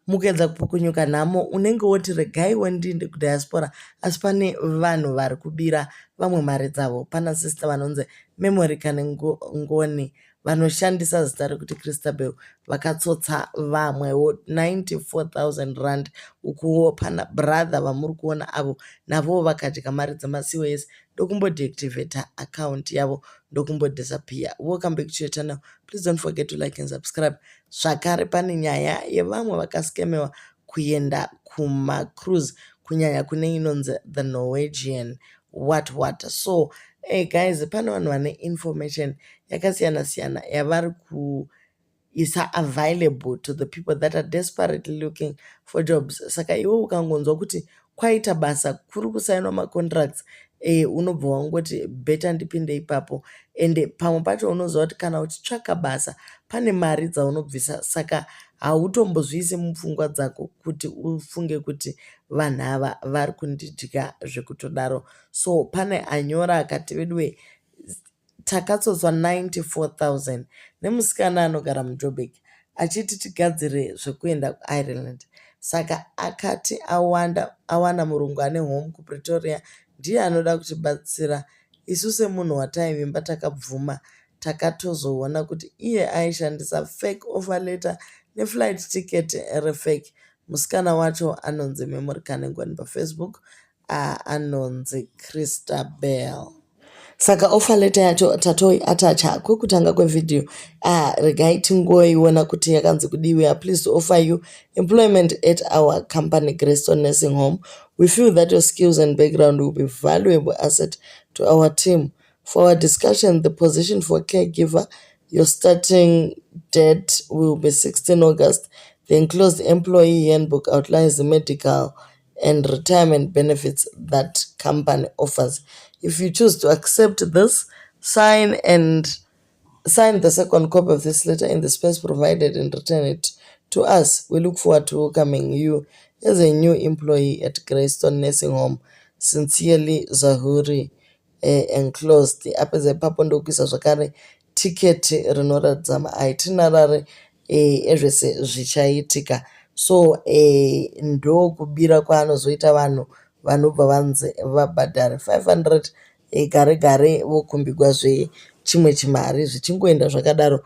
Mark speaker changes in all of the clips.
Speaker 1: Mukuedza kupukunyuka nhamo unenge woti regaiwo ndiinde kudiaspora, asi pane vanhu vari kubira vamwe mari dzavo. Pana sister vanonzi Memory Kanengoni vanoshandisa zita rekuti Christabel vakatsotsa vamwewo R94 000. Ukuwo pana brother vamuri kuona avo, navowo vakadya mari dzemaCOS ndokumbodeactivata account yavo ndokumbodisappear. Welcome back to your channel. Please don't forget to like and subscribe. Zvakare pane nyaya yevamwe vakascamewa kuenda kumacruise, kunyanya kune inonzi the Norwegian what what. So hey guys, pane vanhu vane information yakasiyana siyana yavari kuisa available to the people that are desperately looking for jobs. Saka iwe ukangonzwa kuti kwaita basa kuri kusainwa macontracts, unobva wangoti better ndipinde ipapo. Ende pamwe pacho unoziva kuti kana uchitsvaka basa pane mari dzaunobvisa, saka hautombozviisi mupfungwa dzako kuti ufunge kuti vanhu ava vari kundidya zvekutodaro. So pane anyora akati, "Veduwe, takatsotswa 94 000 nemusikana anogara muJoburg achiti tigadzire zvekuenda kuIreland. Saka akati awanda awana murungu ane home kuPretoria, ndiye anoda kutibatsira. Isu semunhu wataivimba takabvuma. Takatozoona kuti iye aishandisa fake offer letter neflight ticket refake. Musikana wacho anonzi Memory Kanengoni, paFacebook anonzi Christabel." Saka offer letter yacho tatoiatacha kwekutanga kwevhidhiyo. Regai tingoiona kuti yakanzi kudii. "We are pleased to offer you employment at our company, Greystone Nursing Home. We feel that your skills and background will be valuable asset to our team. For our discussion, the position for caregiver, your starting date will be 16 August. The enclosed employee handbook outlines the medical and retirement benefits that company offers. If you choose to accept this, sign and sign the second copy of this letter in the space provided and return it to us. We look forward to welcoming you as a new employee at Greystone Nursing Home. Sincerely, Zahuri." Enclosed apedza ipapo ndokuisa zvakare tiketi rinoratidza maitinerary ezvese zvichaitika. So ndokubira kwaanozoita vanhu, vanobva vanzi vabhadhare 500, gare gare vokumbigwazve chimwe chimari, zvichingoenda zvakadaro.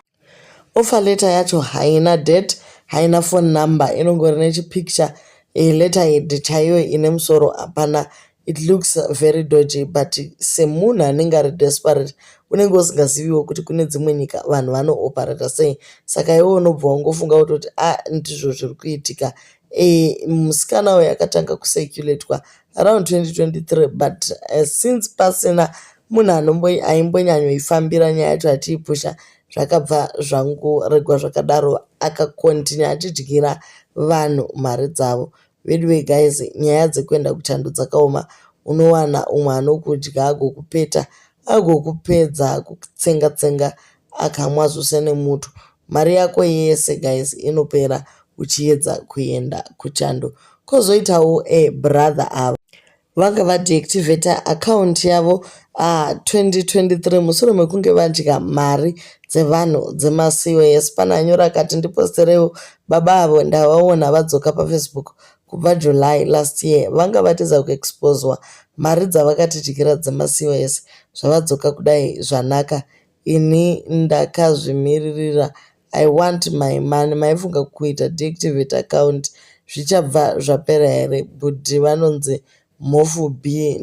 Speaker 1: Offer letter yacho haina date, haina phone number, inongori nechipicture, letterhead chaiyo ine musoro hapana. It looks very dodgy, but semunhu anenge ari desperate unenge usingaziviwo kuti kune dzimwe nyika vanhu vanooperata sei, saka iwe unobva wangofunga kutoti a ndizvo zviri kuitika. Musikana uyu akatanga kucirculatwa around 2023, but since pasina munhu aimbonyanyoifambira nyaya yacho achiipusha, zvakabva zvangoregwa zvakadaro. Akacontinue achidyira vanhu mari dzavo. Veduwe guys, nyaya dzekuenda kuchando dzakaoma. Unowana umwe anokudya, agokupeta, agokupedza, kutsenga tsenga, akamwa zvose nemuto. Mari yako yese guys inopera uchiedza kuenda kuchando. Kwozoitawo brother ava vanga vadeactivata account yavo 2023 mushure mekunge vadya mari dzevanhu dzemaCOS. Pane anyora akati, "Ndiposterewo baba avo, ndavaona vadzoka paFacebook kubva July last year. Vanga vatiza kuexposwa mari dzavakatidyira dzemaCOS. Zvavadzoka kudai zvanaka. Ini ndakazvimiririra, I want my money. Maifunga kuita deactivate account zvichabva zvapera here?" Bhudhi vanonzi Mhofu B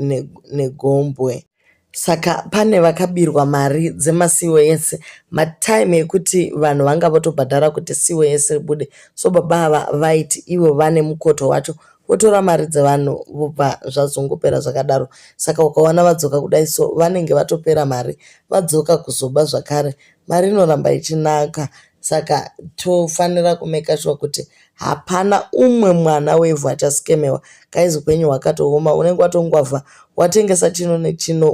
Speaker 1: neGombwe. Saka pane vakabirwa mari dzemaCOS matime ekuti vanhu vanga votobhadhara kuti COS ribude. So baba ava vaiti ivo vane mukoto wacho, votora mari dzevanhu, vobva zvazongopera zvakadaro. Saka ukaona vadzoka kudai, so vanenge vatopera mari, vadzoka kuzoba zvakare. Mari inoramba ichinaka, saka tofanira kumeka sure kuti hapana umwe mwana wevhu achascamewa. Guys, upenyu hwakatooma. Unenge watongwavha, watengesa chino nechino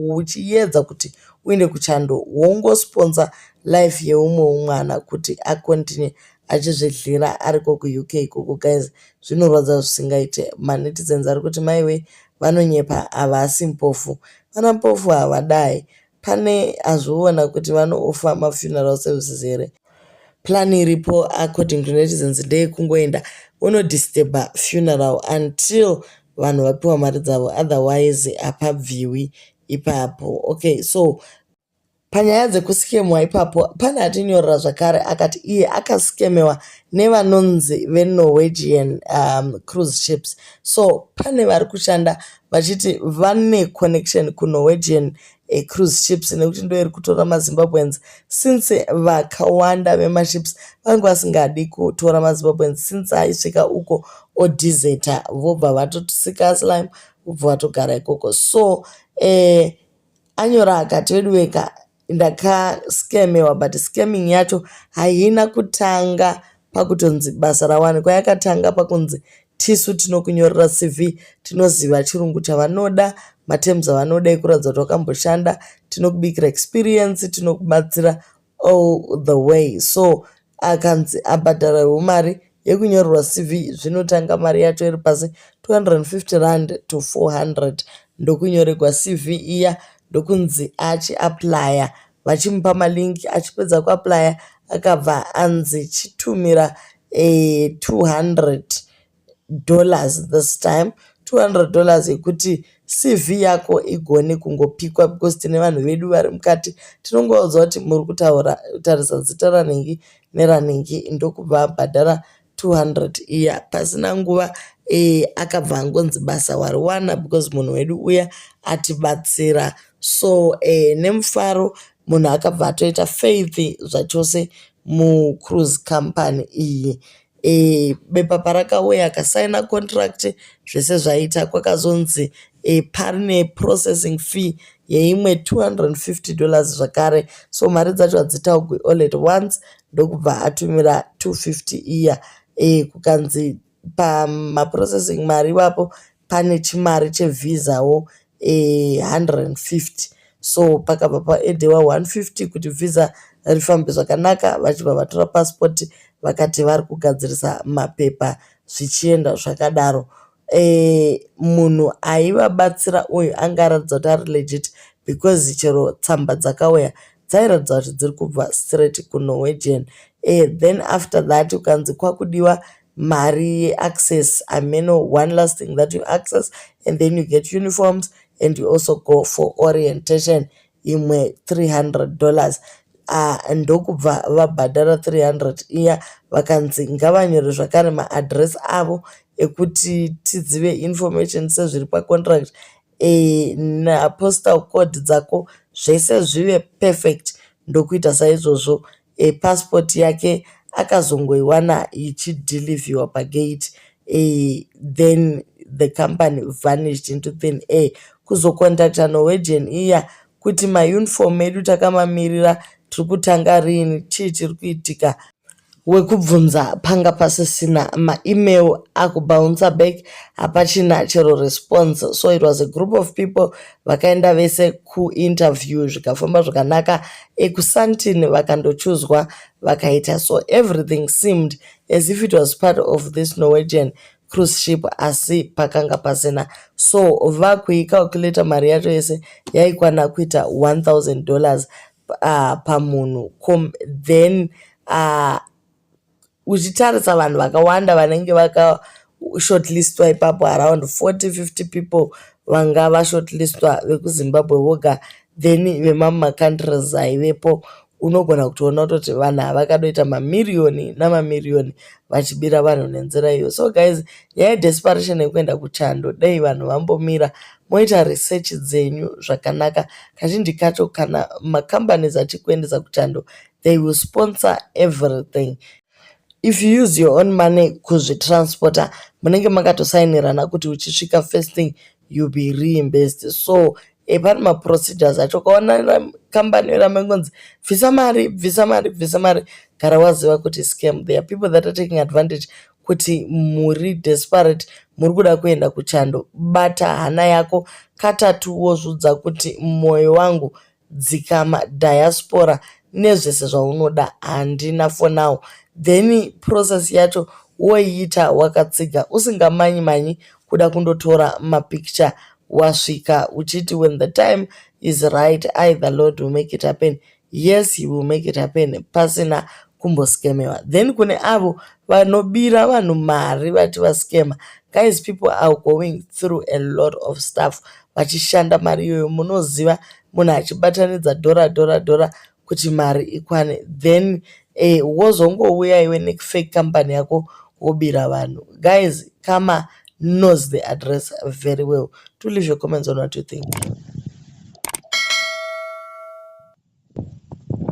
Speaker 1: uchiedza kuti uende kuchando, wongosponsor life yeumwewo mwana kuti acontinue achizvidyira ariko kuUK ikoko. Guys, zvinorwadza zvisingaite. Manetizens ari kuti, "Maiwe, vanonyepa, havasi Mpofu, vana Mpofu havadai." Pane azviona kuti vanooffer mafuneral services here? Plan iripo, according to netizens, ndeyekungoenda vonodisturba funeral until vanhu vapiwa mari dzavo, otherwise hapabviwi ipapo. Okay, so panyaya dzekuskemwa ipapo, pane atinyorera zvakare akati iye akaskemewa nevanonzi veNorwegian cruise ships. So pane vari kushanda vachiti vane connection kuNorwegian cruise ships, nekuti ndo iri kutora maZimbabweans, since vakawanda vemaships vange vasingadi kutora maZimbabweans, since aisvika uko odeserta, vobva vatosika asylum, vobva vatogara ikoko. So anyora akati, "Vedu veka, ndakaskemewa, but scamming yacho haina kutanga pakutonzi basa rawanikwa. Yakatanga pakunzi tisu tinokunyorera CV, tinoziva chirungu chavanoda, materms avanoda ekuratidza kuti wakamboshanda, tinokubikira experience, tinokubatsira all the way." So akanzi abhadhararwo mari yekunyorerwa CV. Zvinotanga mari yacho iri pasi, R250 to 400, ndokunyorerwa CV iya, ndokunzi achiapplya, vachimupa malinks. Achipedza kuapplya, akabva anzi chitumira $200 this time, $200 yekuti CV yako igone kungopikwa, because tine vanhu vedu vari mukati, tinongovaudza kuti muri kutaura tarisa zita ranhingi neranhingi. Ndokubva abhadhara 200 iya. Pasina nguva akabva angonzi basa wariwana because munhu wedu uya atibatsira. So nemufaro munhu akabva atoita faith zvachose mucruise company iyi. Bepa parakauya, akasaina contract, zvese zvaita. Kwakazonzi pane processing fee yeimwe $250 zvakare. So mari dzacho hadzitaurwi all at once. Ndokubva atumira 250 iya. Kukanzi pamaprocessing mari ipapo pane chimari chevhizawo, 150. So pakabva paaddiwa 150 kuti vhisa rifambe zvakanaka. Vachibva vatora pasipoti, vakati vari kugadzirisa mapepa, zvichienda zvakadaro. Munhu aivabatsira uyu anga aratidza kuti ari legit, because chero tsamba dzakauya dzairatidza kuti dziri kubva straight kuNorwegian. Then after that ukanzi kwakudiwa mari yeaccess ameno, one last thing that you access, and then you get uniforms and you also go for orientation, imwe $300. Ndokubva vabhadhara 300 iya. Vakanzi ngavanyore zvakare maaddress avo ekuti tizive information sezviri pacontract, napostal code dzako, zvese zvive perfect. Ndokuita saizvozvo. Passport yake akazongoiwana ichideliverwa pagate. Then the company vanished into thin air. Kuzocontacta Norwegian iya kuti mauniform edu takamamirira, tiri kutanga rini, chii chiri kuitika, wekubvunza panga pasisina. Maemail akubouncer back, hapachina chero response. So it was a group of people vakaenda vese kuinterview, zvikafamba zvakanaka. EkuSandton vakandochuzwa, vakaita. So everything seemed as if it was part of this Norwegian cruise ship, asi pakanga pasina. So vakuicalculata mari yacho yese, yaikwana kuita $1000 pamunhu. Then uchitarisa vanhu vakawanda vanenge vakashortlistwa ipapo, around 40 50 people vanga vashortlistwa vekuZimbabwe voga, then vemamwe macountries aivepo, unogona kutoona kutoti vanhu ava vakadoita mamiriyoni namamiriyoni vachibira vanhu nenzira iyo. So guys, nyaya yedesperation yekuenda kuchando, dei vanhu vambomira moita research dzenyu zvakanaka. Kazhinji kacho kana macompanies achikuendesa kuchando, they will sponsor everything. If you use your own money kuzvitransporta, munenge makatosainirana kuti uchisvika, first thing you'll be reimbursed. So pane maprocedures acho. Ukaona kambani yoramba ingonzi bvisa mari, bvisa mari, bvisa mari, gara waziva kuti scam. There are people that are taking advantage kuti muri desperate, muri kuda kuenda kuchando. Bata hana yako katatu, wozvidza kuti mwoyo wangu dzikama, diaspora nezvese zvaunoda handina for now. Then process yacho woiita wakatsiga, usingamanyi manyi kuda kundotora mapicture wasvika, uchiti when the time is right, I the Lord will make it happen. Yes, he will make it happen pasina. kumboskemewa. Then kune avo vanobira vanhu mari vati vaskema. Guys, people are going through a lot of stuff vachishanda mari iyoyo. Munoziva munhu achibatanidza dhora dhora dhora kuti mari ikwane, then wozongouya iwe nefake company yako wobira vanhu. Guys, karma knows the address very well. Do leave your comments on what you think.